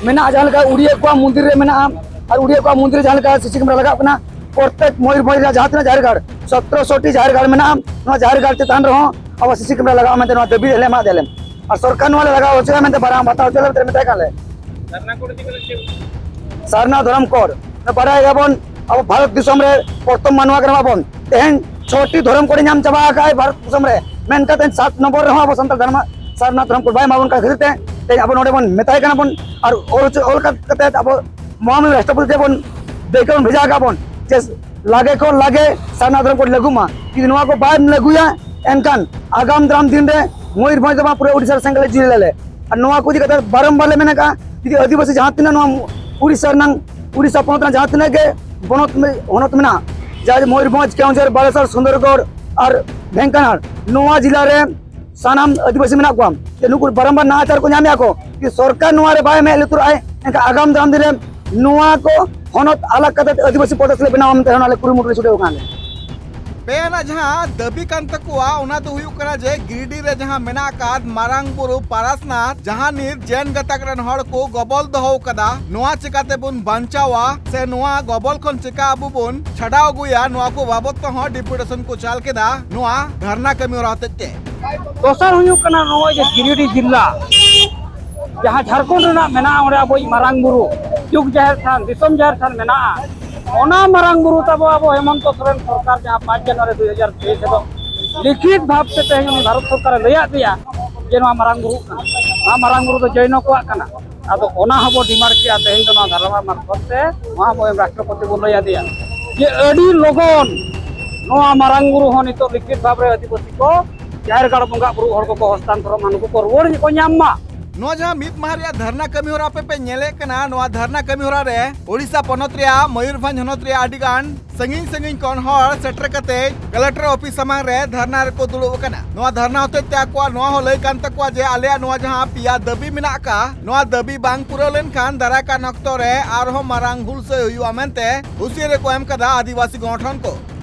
ᱢᱮᱱᱟᱜᱼᱟ, ᱡᱟᱦᱟᱸ ᱞᱮᱠᱟ ᱩᱲᱤᱭᱟᱹ ᱠᱚᱣᱟᱜ ᱢᱚᱱᱫᱤᱨ ᱨᱮ ᱢᱮᱱᱟᱜᱼᱟ, ᱟᱨ ᱩᱲᱤᱭᱟᱹ ᱠᱚᱣᱟᱜ ᱢᱚᱱᱫᱤᱨ ᱨᱮ ᱡᱟᱦᱟᱸ ᱞᱮᱠᱟ ᱥᱤᱥᱤ ᱠᱮᱢᱮᱨᱟ ᱞᱟᱜᱟᱣ ᱠᱟᱱᱟ, ᱯᱨᱚᱛᱮᱠ ᱢᱚᱭᱩᱨᱵᱷᱚᱸᱡᱽ ᱨᱮᱱᱟᱜ ᱡᱟᱦᱟᱸ ᱛᱤᱱᱟᱹᱜ ᱡᱟᱦᱮᱨ ᱜᱟᱲ, ᱥᱚᱛᱨᱚᱥᱚ ᱴᱤ ᱡᱟᱦᱮᱨ ᱜᱟᱲ ᱢᱮᱱᱟᱜᱼᱟ, ᱱᱚᱣᱟ ᱡᱟᱦᱮᱨ ᱜᱟᱲ ᱪᱮᱛᱟᱱ ᱨᱮᱦᱚᱸ ᱟᱵᱚ ᱥᱤᱥᱤ ᱠᱮᱢᱮᱨᱟ ᱞᱟᱜᱟᱣ ᱢᱮᱱᱛᱮ ᱱᱚᱣᱟ ᱫᱟᱹᱵᱤ ᱞᱮ ᱮᱢᱟᱫ ᱞᱮ᱾ ᱟᱨ ᱥᱚᱨᱠᱟᱨ ᱱᱚᱣᱟ ᱞᱮ ᱞᱟᱜᱟᱣ ᱦᱚᱪᱚᱭᱟ ᱢᱮᱱᱛᱮ ᱵᱟᱨᱟ ᱵᱟᱛᱟᱣ ᱦᱚᱪᱚᱭᱟ ᱢᱮᱱᱛᱮ ᱢᱮᱛᱟᱭ ᱠᱟᱱ ᱞᱮ᱾ ᱥᱟᱨᱱᱟ ᱫᱷᱚᱨᱚᱢ ᱠᱳᱰ᱾ ᱵᱟᱰᱟᱭ ᱜᱮᱭᱟᱵᱚᱱ, ᱟᱵᱚ ᱵᱷᱟᱨᱚᱛ ᱫᱤᱥᱚᱢ ᱨᱮ ᱯᱨᱚᱛᱷᱚᱢ ᱢᱟᱱᱣᱟ ᱠᱟᱱᱟ ᱵᱚᱱ᱾ ᱛᱮᱦᱮᱧ ᱪᱷᱚᱴᱤ ᱫᱷᱚᱨᱚᱢ ᱠᱳᱰ ᱮ ᱧᱟᱢ ᱪᱟᱵᱟ ᱟᱠᱟᱫ ᱟᱭ ᱵᱷᱟᱨᱚᱛ ᱫᱤᱥᱚᱢ ᱨᱮ, ᱢᱮᱱᱠᱷᱟᱱ ᱛᱮᱦᱮᱧ ᱥᱟᱛ ᱱᱚᱢᱵᱚᱨ ᱨᱮᱦᱚᱸ ᱟᱵᱚ ᱥᱟᱱᱛᱟᱲ ᱫᱷᱚᱨᱢᱚ ᱥᱟᱨᱱᱟ ᱫᱷᱚᱨᱚᱢ ᱠᱳᱰ ᱵᱟᱭ ᱮᱢᱟ ᱵᱚᱱ ᱠᱟᱱ ᱠᱷᱟᱹᱛᱤᱨ ᱛᱮ ᱛᱮᱦᱮᱧ ᱟᱵᱚ ᱱᱚᱰᱮ ᱵᱚᱱ ᱢᱮᱛᱟᱭ ᱠᱟᱱᱟ ᱵᱚᱱ᱾ ᱟᱨ ᱚᱞ ᱦᱚᱪᱚ, ᱚᱞ ᱠᱟᱛᱮ ᱟᱵᱚ ᱢᱚᱦᱟᱢᱚᱦᱤᱢ ᱨᱟᱥᱴᱨᱚᱯᱚᱛᱤ ᱴᱷᱮᱱ ᱵᱚᱱ ᱫᱟᱹᱭᱠᱟᱹ ᱵᱚᱱ ᱵᱷᱮᱡᱟ ᱟᱠᱟᱫ ᱵᱚᱱ ᱡᱮ ᱞᱟᱜᱮ ᱠᱷᱚᱱ ᱞᱟᱜᱮ ᱥᱟᱨᱱᱟ ᱫᱷᱚᱨᱚᱢ ᱠᱳᱰ ᱞᱟᱹᱜᱩᱜ ᱢᱟ᱾ ᱡᱩᱫᱤ ᱱᱚᱣᱟ ᱠᱚ ᱵᱟᱭ ᱞᱟᱹᱜᱩᱭᱟ, ᱮᱱᱠᱷᱟᱱ ᱟᱜᱟᱢ ᱫᱟᱨᱟᱢ ᱫᱤᱱ ᱨᱮ ᱢᱚᱭᱩᱨᱵᱷᱚᱸᱡᱽ ᱫᱚ ᱵᱟᱝ, ᱯᱩᱨᱟᱹ ᱳᱰᱤᱥᱟ ᱨᱮ ᱥᱮᱸᱜᱮᱞ ᱞᱮ ᱡᱩᱞ ᱟᱞᱮ᱾ ᱟᱨ ᱱᱚᱣᱟ ᱠᱚ ᱤᱫᱤ ᱠᱟᱛᱮ ᱵᱟᱨᱚᱢᱵᱟᱨ ᱞᱮ ᱢᱮᱱ ᱟᱠᱟᱫᱼᱟ, ᱡᱩᱫᱤ ᱟᱹᱫᱤᱵᱟᱹᱥᱤ ᱡᱟᱦᱟᱸ ᱛᱤᱱᱟᱹᱜ ᱱᱚᱣᱟ ᱩᱲᱤᱥᱥᱟ ᱨᱮᱱᱟᱜ, ᱩᱲᱤᱥᱥᱟ ᱯᱚᱱᱚᱛ ᱨᱮᱱᱟᱜ ᱡᱟᱦᱟᱸ ᱛᱤᱱᱟᱹᱜ ᱜᱮ ᱯᱚᱱᱚᱛ ᱢᱮ-, ᱦᱚᱱᱚᱛ ᱢᱮᱱᱟᱜᱼᱟ, ᱡᱟᱦᱟᱸ ᱢᱚᱭᱩᱨᱵᱷᱚᱸᱡᱽ, ᱠᱮᱣᱚᱱᱡᱷᱚᱨ, ᱵᱟᱞᱮᱥᱚᱨ, ᱥᱩᱱᱫᱚᱨᱜᱚᱲ ᱟᱨ ᱰᱷᱮᱝᱠᱟᱱᱟᱞ, ᱱᱚᱣᱟ ᱡᱮᱞᱟ ᱨᱮ ᱥᱟᱱᱟᱢ ᱟᱹᱫᱤᱵᱟᱹᱥᱤ ᱢᱮᱱᱟᱜ ᱠᱚᱣᱟ, ᱡᱮ ᱱᱩᱠᱩ ᱵᱟᱨᱚᱢᱵᱟᱨ ᱱᱟᱦᱟᱪᱟᱨ ᱠᱚ ᱧᱟᱢᱮᱫᱼᱟ ᱠᱚ, ᱡᱩᱫᱤ ᱥᱚᱨᱠᱟᱨ ᱱᱚᱣᱟ ᱨᱮ ᱵᱟᱭ ᱢᱮᱫ ᱞᱩᱛᱩᱨᱟᱜᱼᱟᱭ, ᱮᱱᱠᱷᱟᱱ ᱟᱜᱟᱢ ᱫᱟᱨᱟᱢ ᱫᱤᱱ ᱨᱮ ᱱᱚᱣᱟ ᱠᱚ ᱦᱚᱱᱚᱛ ᱟᱞᱟᱜᱽ ᱠᱟᱛᱮ ᱟᱹᱫᱤᱵᱟᱹᱥᱤ ᱯᱨᱚᱫᱮᱥ ᱞᱮ ᱵᱮᱱᱟᱣᱟ ᱢᱮᱱᱛᱮ ᱦᱚᱸ ᱟᱞᱮ ᱠᱩᱨᱩᱢᱩᱴᱩ ᱞᱮ ᱪᱷᱩᱴᱟᱹᱣ ᱟᱠᱟᱱᱟ᱾ ᱯᱮ ᱟᱱᱟᱜ ᱡᱟᱦᱟᱸ ᱫᱟᱹᱵᱤ ᱠᱟᱱ ᱛᱟᱠᱚᱣᱟ, ᱚᱱᱟ ᱫᱚ ᱦᱩᱭᱩᱜ ᱠᱟᱱᱟ ᱡᱮ ᱜᱤᱨᱤᱰᱤ ᱨᱮ ᱡᱟᱦᱟᱸ ᱢᱮᱱᱟᱜ ᱟᱠᱟᱫ ᱢᱟᱨᱟᱝ ᱵᱩᱨᱩ ᱯᱟᱨᱟᱥᱱᱟᱛᱷ, ᱡᱟᱦᱟᱸ ᱱᱤᱛ ᱡᱮᱱ ᱜᱟᱛᱟᱠ ᱨᱮᱱ ᱦᱚᱲ ᱠᱚ ᱜᱚᱵᱚᱞ ᱫᱚᱦᱚ ᱟᱠᱟᱫᱟ, ᱱᱚᱣᱟ ᱪᱤᱠᱟᱹ ᱛᱮᱵᱚᱱ ᱵᱟᱧᱪᱟᱣᱟ ᱥᱮ ᱱᱚᱣᱟ ᱜᱚᱵᱚᱞ ᱠᱷᱚᱱ ᱪᱤᱠᱟ ᱟᱵᱚ ᱵᱚᱱ ᱪᱷᱟᱰᱟᱣ ᱟᱹᱜᱩᱭᱟ, ᱱᱚᱣᱟ ᱠᱚ ᱵᱟᱵᱚᱛ ᱛᱮᱦᱚᱸ ᱰᱮᱯᱩᱴᱮᱥᱚᱱ ᱠᱚ ᱪᱟᱞ ᱠᱮᱫᱟ ᱱᱚᱣᱟ ᱫᱷᱟᱨᱱᱟ ᱠᱟᱹᱢᱤ ᱦᱚᱨᱟ ᱦᱚᱛᱮᱡ ᱛᱮ᱾ ᱫᱚᱥᱟᱨ ᱦᱩᱭᱩᱜ ᱠᱟᱱᱟ, ᱱᱚᱜᱼᱚᱭ ᱡᱮ ᱜᱤᱨᱤᱰᱤ ᱡᱮᱞᱟ ᱡᱟᱦᱟᱸ ᱡᱷᱟᱲᱠᱷᱚᱸᱰ ᱨᱮᱱᱟᱜ ᱢᱮᱱᱟᱜᱼᱟ, ᱚᱸᱰᱮ ᱟᱵᱚᱭᱤᱡ ᱢᱟᱨᱟᱝ ᱵᱩᱨᱩ, ᱡᱩᱜᱽ ᱡᱟᱦᱮᱨ ᱛᱷᱟᱱ, ᱫᱤᱥᱚᱢ ᱡᱟᱦᱮᱨ ᱛᱷᱟᱱ ᱢᱮᱱᱟᱜᱼᱟ, ᱚᱱᱟ ᱢᱟᱨᱟᱝ ᱵᱩᱨᱩ ᱛᱟᱵᱚ ᱟᱵᱚ ᱦᱮᱢᱚᱱᱛᱚ ᱥᱚᱨᱮᱱ ᱥᱚᱨᱠᱟᱨ ᱡᱟᱦᱟᱸ ᱯᱟᱸᱪ ᱡᱟᱱᱩᱣᱟᱨᱤ ᱫᱩ ᱦᱟᱡᱟᱨ ᱛᱮᱭᱤᱥ ᱦᱤᱞᱳᱜ ᱞᱤᱠᱷᱤᱛ ᱵᱷᱟᱵ ᱛᱮ ᱛᱮᱦᱮᱧ ᱩᱱᱤ ᱵᱷᱟᱨᱚᱛ ᱥᱚᱨᱠᱟᱨᱮ ᱞᱟᱹᱭᱟᱫ ᱞᱮᱭᱟ ᱡᱮ ᱱᱚᱣᱟ ᱢᱟᱨᱟᱝ ᱵᱩᱨᱩ ᱠᱟᱱᱟ, ᱱᱚᱣᱟ ᱢᱟᱨᱟᱝ ᱵᱩᱨᱩ ᱫᱚ ᱡᱚᱭᱱᱚ ᱠᱚᱣᱟᱜ ᱠᱟᱱᱟ᱾ ᱟᱫᱚ ᱚᱱᱟ ᱦᱚᱸᱵᱚ ᱰᱤᱢᱟᱱᱰ ᱠᱮᱜᱼᱟ ᱛᱮᱦᱮᱧ ᱫᱚ ᱱᱚᱣᱟ ᱫᱷᱟᱨᱢᱟ ᱢᱟᱨᱯᱷᱚᱛ ᱛᱮ, ᱱᱚᱣᱟ ᱦᱚᱸᱵᱚ ᱮᱢ ᱨᱟᱥᱴᱨᱚᱯᱚᱛᱤ ᱵᱚᱱ ᱞᱟᱹᱭ ᱟᱫᱮᱭᱟ ᱡᱮ ᱟᱹᱰᱤ ᱞᱚᱜᱚᱱ ᱱᱚᱣᱟ ᱢᱟᱨᱟᱝ ᱵᱩᱨᱩ ᱦᱚᱸ ᱱᱤᱛᱚᱜ ᱞᱤᱠᱷᱤᱛ ᱵᱷᱟᱵ ᱨᱮ ᱟᱹᱫᱤᱵᱟᱹᱥᱤ ᱠᱚ ᱡᱟᱦᱮᱨ ᱜᱟᱲ ᱵᱚᱸᱜᱟ ᱵᱩᱨᱩ ᱦᱚᱲ ᱠᱚᱠᱚ ᱦᱚᱥᱛᱟᱱᱛᱚᱨᱚᱜ ᱢᱟ, ᱱᱩᱠᱩ ᱠᱚ ᱨᱩᱣᱟᱹᱲ ᱠᱚ ᱧᱟᱢ ᱢᱟ᱾ ᱱᱚᱣᱟ ᱡᱟᱦᱟᱸ ᱢᱤᱫ ᱢᱟᱦᱟ ᱨᱮᱭᱟᱜ ᱫᱷᱟᱨᱱᱟ ᱠᱟᱹᱢᱤ ᱦᱚᱨᱟ ᱟᱯᱮ ᱯᱮ ᱧᱮᱞᱮᱫ ᱠᱟᱱᱟ, ᱱᱚᱣᱟ ᱫᱷᱟᱨᱱᱟ ᱠᱟᱹᱢᱤ ᱦᱚᱨᱟ ᱨᱮ ᱳᱰᱤᱥᱟ ᱯᱚᱱᱚᱛ ᱨᱮᱭᱟᱜ ᱢᱚᱭᱩᱨᱵᱷᱚᱸᱡᱽ ᱦᱚᱱᱚᱛ ᱨᱮᱭᱟᱜ ᱟᱹᱰᱤ ᱜᱟᱱ ᱥᱟᱺᱜᱤᱧ ᱥᱟᱺᱜᱤᱧ ᱠᱷᱚᱱ ᱦᱚᱲ ᱥᱮᱴᱮᱨ ᱠᱟᱛᱮ ᱠᱟᱞᱮᱠᱴᱚᱨ ᱚᱯᱷᱤᱥ ᱥᱟᱢᱟᱝ ᱨᱮ ᱫᱷᱟᱨᱱᱟ ᱨᱮᱠᱚ ᱫᱩᱲᱩᱵ ᱟᱠᱟᱱᱟ᱾ ᱱᱚᱣᱟ ᱫᱷᱟᱨᱱᱟ ᱦᱚᱛᱮᱡ ᱛᱮ ᱟᱠᱚᱣᱟᱜ ᱱᱚᱣᱟ ᱦᱚᱸ ᱞᱟᱹᱭ ᱠᱟᱱ ᱛᱟᱠᱚᱣᱟ ᱡᱮ ᱟᱞᱮᱭᱟᱜ ᱱᱚᱣᱟ ᱡᱟᱦᱟᱸ ᱯᱮᱭᱟ ᱫᱟᱹᱵᱤ ᱢᱮᱱᱟᱜ ᱟᱠᱟᱫ, ᱱᱚᱣᱟ ᱫᱟᱹᱵᱤ ᱵᱟᱝ ᱯᱩᱨᱟᱹᱣ ᱞᱮᱱᱠᱷᱟᱱ ᱫᱟᱨᱟᱭ ᱠᱟᱱ ᱚᱠᱛᱚ ᱨᱮ ᱟᱨᱦᱚᱸ ᱢᱟᱨᱟᱝ ᱦᱩᱞᱥᱟᱹᱭ ᱦᱩᱭᱩᱜᱼᱟ ᱢᱮᱱᱛᱮ ᱦᱩᱸᱥᱤᱭᱟᱹᱨᱤ ᱠᱚ ᱮᱢ ᱠᱟᱫᱟ ᱟᱹᱫᱤᱵᱟᱹᱥᱤ ᱜᱚᱴᱷᱚᱱ ᱠᱚ᱾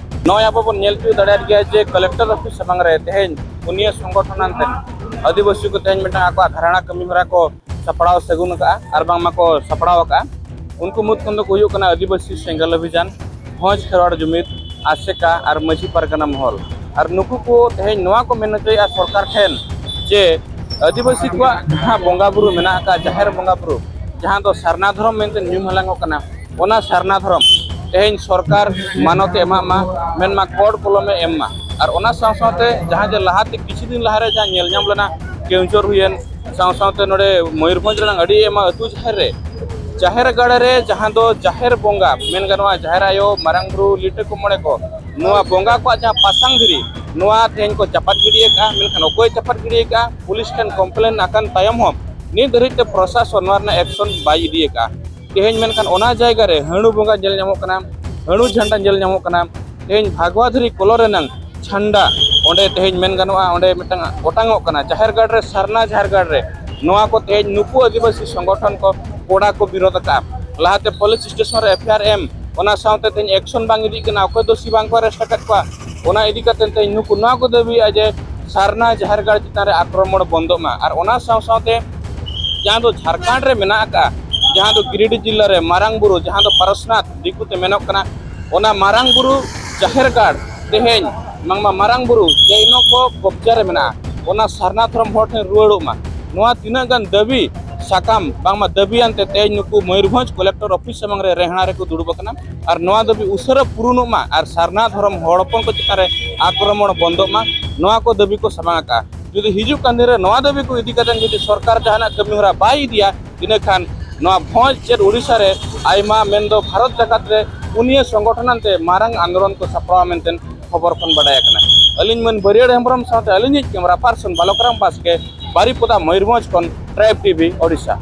ᱱᱚᱜᱼᱚᱭ ᱟᱵᱚ ᱵᱚᱱ ᱧᱮᱞ ᱛᱤᱭᱳᱜ ᱫᱟᱲᱮᱭᱟᱫ ᱜᱮᱭᱟ ᱡᱮ ᱠᱟᱞᱮᱠᱴᱚᱨ ᱚᱯᱷᱤᱥ ᱥᱟᱢᱟᱝ ᱨᱮ ᱛᱮᱦᱮᱧ ᱯᱩᱱᱭᱟᱹ ᱥᱚᱝᱜᱚᱴᱷᱚᱱ ᱟᱱᱛᱮ ᱟᱹᱫᱤᱵᱟᱹᱥᱤ ᱠᱚ ᱛᱮᱦᱮᱧ ᱢᱤᱫᱴᱟᱝ ᱟᱠᱚᱣᱟᱜ ᱫᱷᱟᱨᱱᱟ ᱠᱟᱹᱢᱤ ᱦᱚᱨᱟ ᱠᱚ ᱥᱟᱯᱲᱟᱣ ᱥᱟᱹᱜᱩᱱ ᱟᱠᱟᱫᱼᱟ ᱟᱨ ᱵᱟᱝᱢᱟ ᱠᱚ ᱥᱟᱯᱲᱟᱣ ᱟᱠᱟᱫᱼᱟ᱾ ᱩᱱᱠᱩ ᱢᱩᱫᱽ ᱠᱷᱚᱱ ᱫᱚᱠᱚ ᱦᱩᱭᱩᱜ ᱠᱟᱱᱟ ᱟᱹᱫᱤᱵᱟᱹᱥᱤ ᱥᱮᱸᱜᱮᱞ ᱚᱵᱷᱤᱡᱟᱱ, ᱵᱷᱚᱸᱡᱽ ᱠᱷᱮᱨᱣᱟᱲ ᱡᱩᱢᱤᱫ, ᱟᱥᱮᱠᱟ ᱟᱨ ᱢᱟᱹᱡᱷᱤ ᱯᱟᱨᱜᱟᱱᱟ ᱢᱚᱦᱚᱞ᱾ ᱟᱨ ᱱᱩᱠᱩ ᱠᱚ ᱛᱮᱦᱮᱧ ᱱᱚᱣᱟ ᱠᱚ ᱢᱮᱱ ᱦᱚᱪᱚᱭᱮᱫᱼᱟ ᱥᱚᱨᱠᱟᱨ ᱴᱷᱮᱱ ᱡᱮ ᱟᱹᱫᱤᱵᱟᱹᱥᱤ ᱠᱚᱣᱟᱜ ᱡᱟᱦᱟᱸ ᱵᱚᱸᱜᱟ ᱵᱩᱨᱩ ᱢᱮᱱᱟᱜ ᱟᱠᱟᱫ, ᱡᱟᱦᱮᱨ ᱵᱚᱸᱜᱟ ᱵᱩᱨᱩ, ᱡᱟᱦᱟᱸ ᱫᱚ ᱥᱟᱨᱱᱟ ᱫᱷᱚᱨᱚᱢ ᱢᱮᱱᱛᱮ ᱧᱩᱢ ᱦᱟᱞᱟᱝᱚᱜ ᱠᱟᱱᱟ, ᱚᱱᱟ ᱥᱟᱨᱱᱟ ᱫᱷᱚᱨᱚᱢ ᱛᱮᱦᱮᱧ ᱥᱚᱨᱠᱟᱨ ᱢᱟᱱᱚᱛ ᱮ ᱮᱢᱟᱜ ᱢᱟ, ᱢᱮᱱᱢᱟ ᱠᱚᱲ ᱠᱚᱞᱚᱢ ᱮ ᱮᱢ ᱢᱟ᱾ ᱟᱨ ᱚᱱᱟ ᱥᱟᱶ ᱥᱟᱶᱛᱮ ᱡᱟᱦᱟᱸ ᱡᱮ ᱞᱟᱦᱟᱛᱮ ᱠᱤᱪᱷᱩ ᱫᱤᱱ ᱞᱟᱦᱟᱨᱮ ᱡᱟᱦᱟᱸ ᱧᱮᱞ ᱧᱟᱢ ᱞᱮᱱᱟ, ᱠᱮᱣᱡᱷᱚᱨ ᱦᱩᱭᱮᱱ, ᱥᱟᱶ ᱥᱟᱶᱛᱮ ᱱᱚᱰᱮ ᱢᱚᱭᱩᱨᱵᱷᱚᱸᱡᱽ ᱨᱮᱱᱟᱜ ᱟᱹᱰᱤ ᱟᱭᱢᱟ ᱟᱹᱛᱩ ᱡᱟᱦᱮᱨ ᱨᱮ, ᱡᱟᱦᱮᱨ ᱜᱟᱲ ᱨᱮ ᱡᱟᱦᱟᱸ ᱫᱚ ᱡᱟᱦᱮᱨ ᱵᱚᱸᱜᱟ ᱢᱮᱱ ᱜᱟᱱᱚᱜᱼᱟ, ᱡᱟᱦᱮᱨ ᱟᱭᱳ, ᱢᱟᱨᱟᱝ ᱵᱩᱨᱩ, ᱞᱤᱴᱟᱹ ᱠᱚ ᱢᱚᱬᱮ ᱠᱚ, ᱱᱚᱣᱟ ᱵᱚᱸᱜᱟ ᱠᱚᱣᱟᱜ ᱡᱟᱦᱟᱸ ᱯᱟᱥᱟᱝ ᱫᱷᱤᱨᱤ, ᱱᱚᱣᱟ ᱛᱮᱦᱮᱧ ᱠᱚ ᱪᱟᱯᱟᱫ ᱜᱤᱰᱤ ᱟᱠᱟᱫᱼᱟ᱾ ᱢᱮᱱᱠᱷᱟᱱ ᱚᱠᱚᱭ ᱪᱟᱯᱟᱫ ᱜᱤᱰᱤ ᱟᱠᱟᱫᱼᱟ? ᱯᱩᱞᱤᱥ ᱴᱷᱮᱱ ᱠᱚᱢᱯᱞᱮᱱ ᱟᱠᱟᱱ ᱛᱟᱭᱚᱢ ᱦᱚᱸ ᱱᱤᱛ ᱫᱷᱟᱹᱨᱤᱡ ᱛᱮ ᱯᱨᱚᱥᱟᱥᱚᱱ ᱱᱚᱣᱟ ᱨᱮᱱᱟᱜ ᱮᱠᱥᱚᱱ ᱵᱟᱭ ᱤᱫᱤ ᱟᱠᱟᱫᱼᱟ᱾ ᱛᱮᱦᱮᱧ ᱢᱮᱱᱠᱷᱟᱱ ᱚᱱᱟ ᱡᱟᱭᱜᱟ ᱨᱮ ᱦᱟᱹᱬᱩ ᱵᱚᱸᱜᱟ ᱧᱮᱞ ᱧᱟᱢᱚᱜ ᱠᱟᱱᱟ, ᱦᱟᱹᱬᱩ ᱡᱷᱟᱱᱰᱟ ᱧᱮᱞ ᱧᱟᱢᱚᱜ ᱠᱟᱱᱟ᱾ ᱛᱮᱦᱮᱧ ᱵᱷᱟᱜᱽᱣᱟᱫᱷᱟᱨᱤ ᱠᱚᱞᱚ ᱨᱮᱱᱟᱝ ᱡᱷᱟᱱᱰᱟ ᱚᱸᱰᱮ ᱛᱮᱦᱮᱧ ᱢᱮᱱ ᱜᱟᱱᱚᱜᱼᱟ, ᱚᱸᱰᱮ ᱢᱤᱫᱴᱟᱝ ᱚᱴᱟᱝᱚᱜ ᱠᱟᱱᱟ᱾ ᱡᱟᱦᱮᱨ ᱜᱟᱲ ᱨᱮ, ᱥᱟᱨᱱᱟ ᱡᱟᱦᱮᱨ ᱜᱟᱲ ᱨᱮ ᱱᱚᱣᱟ ᱠᱚ ᱛᱮᱦᱮᱧ ᱱᱩᱠᱩ ᱟᱹᱫᱤᱵᱟᱹᱥᱤ ᱥᱚᱝᱜᱚᱴᱷᱚᱱ ᱠᱚ ᱠᱚᱲᱟ ᱠᱚ ᱵᱤᱨᱳᱫ ᱟᱠᱟᱫᱼᱟ᱾ ᱞᱟᱦᱟᱛᱮ ᱯᱩᱞᱤᱥ ᱥᱴᱮᱥᱚᱱ ᱨᱮ ᱮᱯᱷ ᱟᱭ ᱟᱨ ᱮᱢ, ᱚᱱᱟ ᱥᱟᱶᱛᱮ ᱛᱮᱦᱮᱧ ᱮᱠᱥᱚᱱ ᱵᱟᱝ ᱤᱫᱤᱜ ᱠᱟᱱᱟ, ᱚᱠᱚᱭ ᱫᱚᱥᱤ ᱵᱟᱝ ᱠᱚ ᱟᱨᱮᱥᱴ ᱟᱠᱟᱫ ᱠᱚᱣᱟ᱾ ᱚᱱᱟ ᱤᱫᱤ ᱠᱟᱛᱮ ᱛᱮᱦᱮᱧ ᱱᱩᱠᱩ ᱱᱚᱣᱟ ᱠᱚ ᱫᱟᱹᱵᱤᱭᱮᱫᱼᱟ ᱡᱮ ᱥᱟᱨᱱᱟ ᱡᱟᱦᱮᱨ ᱜᱟᱲ ᱪᱮᱛᱟᱱ ᱨᱮ ᱟᱠᱨᱚᱢᱚᱬ ᱵᱚᱱᱫᱚᱜ ᱢᱟ᱾ ᱟᱨ ᱚᱱᱟ ᱥᱟᱶ ᱥᱟᱶᱛᱮ ᱡᱟᱦᱟᱸ ᱫᱚ ᱡᱷᱟᱲᱠᱷᱚᱸᱰ ᱨᱮ ᱢᱮᱱᱟᱜ ᱟᱠᱟᱫᱼᱟ, ᱡᱟᱦᱟᱸ ᱫᱚ ᱜᱤᱨᱤᱰᱤ ᱡᱤᱞᱟ ᱨᱮ ᱢᱟᱨᱟᱝ ᱵᱩᱨᱩ, ᱡᱟᱦᱟᱸ ᱫᱚ ᱯᱟᱨᱚᱥᱱᱟᱛᱷ ᱫᱤᱠᱩ ᱛᱮ ᱢᱮᱱᱚᱜ ᱠᱟᱱᱟ, ᱚᱱᱟ ᱢᱟᱨᱟᱝ ᱵᱩᱨᱩ ᱡᱟᱦᱮᱨ ᱜᱟᱲ ᱛᱮᱦᱮᱧ ᱵᱟᱝᱢᱟ ᱢᱟᱨᱟᱝ ᱵᱩᱨᱩ ᱡᱮ ᱤᱱᱟᱹ ᱠᱚ ᱠᱚᱵᱽᱡᱟ ᱨᱮ ᱢᱮᱱᱟᱜᱼᱟ, ᱚᱱᱟ ᱥᱟᱨᱱᱟ ᱫᱷᱚᱨᱚᱢ ᱦᱚᱲ ᱴᱷᱮᱱ ᱨᱩᱣᱟᱹᱲᱚᱜ ᱢᱟ᱾ ᱱᱚᱣᱟ ᱛᱤᱱᱟᱹᱜ ᱜᱟᱱ ᱫᱟᱹᱵᱤ ᱥᱟᱠᱟᱢ ᱵᱟᱝᱢᱟ ᱫᱟᱹᱵᱤ ᱟᱱᱛᱮ ᱛᱮᱦᱮᱧ ᱱᱩᱠᱩ ᱢᱚᱭᱩᱨᱵᱷᱚᱸᱡᱽ ᱠᱚᱞᱮᱠᱴᱚᱨ ᱚᱯᱷᱤᱥ ᱥᱟᱢᱟᱝ ᱨᱮ ᱨᱮᱦᱲᱟ ᱨᱮᱠᱚ ᱫᱩᱲᱩᱵ ᱟᱠᱟᱱᱟ᱾ ᱟᱨ ᱱᱚᱣᱟ ᱫᱟᱹᱵᱤ ᱩᱥᱟᱹᱨᱟ ᱯᱩᱨᱩᱱᱚᱜ ᱢᱟ ᱟᱨ ᱥᱟᱨᱱᱟ ᱫᱷᱚᱨᱚᱢ ᱦᱚᱲ ᱦᱚᱯᱚᱱ ᱠᱚ ᱪᱮᱛᱟᱱ ᱨᱮ ᱟᱠᱨᱚᱢᱚᱬ ᱵᱚᱱᱫᱚᱜ ᱢᱟ, ᱱᱚᱣᱟ ᱠᱚ ᱫᱟᱹᱵᱤ ᱠᱚ ᱥᱟᱢᱟᱝ ᱟᱠᱟᱫᱼᱟ᱾ ᱡᱩᱫᱤ ᱦᱤᱡᱩᱜ ᱠᱟᱱ ᱫᱤᱱ ᱨᱮ ᱱᱚᱣᱟ ᱫᱟᱹᱵᱤ ᱠᱚ ᱤᱫᱤ ᱠᱟᱛᱮ ᱡᱩᱫᱤ ᱥᱚᱨᱠᱟᱨ ᱡᱟᱦᱟᱱᱟᱜ ᱠᱟᱹᱢᱤ ᱦᱚᱨᱟ ᱵᱟᱭ ᱤᱫᱤᱭᱟ, ᱤᱱᱟᱹᱠᱷᱟᱱ ᱱᱚᱣᱟ ᱵᱷᱚᱸᱡᱽ ᱪᱮᱫ ᱳᱰᱤᱥᱟ ᱨᱮ ᱟᱭᱢᱟ, ᱢᱮᱱᱫᱚ ᱵᱷᱟᱨᱚᱛ ᱡᱟᱠᱟᱛ ᱨᱮ ᱯᱩᱱᱭᱟᱹ ᱥᱚᱝᱜᱚᱴᱷᱚᱱ ᱟᱱᱛᱮ ᱢᱟᱨᱟᱝ ᱟᱱᱫᱳᱞᱚᱱ ᱠᱚ ᱥᱟᱯᱲᱟᱣᱟ ᱢᱮᱱᱛᱮ ᱠᱷᱚᱵᱚᱨ ᱠᱷᱚᱱ ᱵᱟᱰᱟᱭ ᱟᱠᱟᱱᱟ᱾ ᱟᱹᱞᱤᱧ ᱢᱟᱹᱱ ᱵᱟᱹᱨᱭᱟᱹᱲ ᱦᱮᱢᱵᱨᱚᱢ ᱥᱟᱶᱛᱮ ᱟᱹᱞᱤᱧᱤᱡ ᱠᱮᱢᱨᱟ ᱯᱟᱨᱥᱚᱱ ᱵᱟᱞᱚᱠᱨᱟᱢ ᱵᱟᱥᱠᱮ, ᱵᱟᱨᱤᱯᱚᱫᱟ, ᱢᱚᱭᱩᱨᱵᱷᱚᱸᱡᱽ ᱠᱷᱚᱱ ᱴᱨᱟᱭᱤᱵᱽ ᱴᱤᱵᱷᱤ ᱳᱰᱤᱥᱟ᱾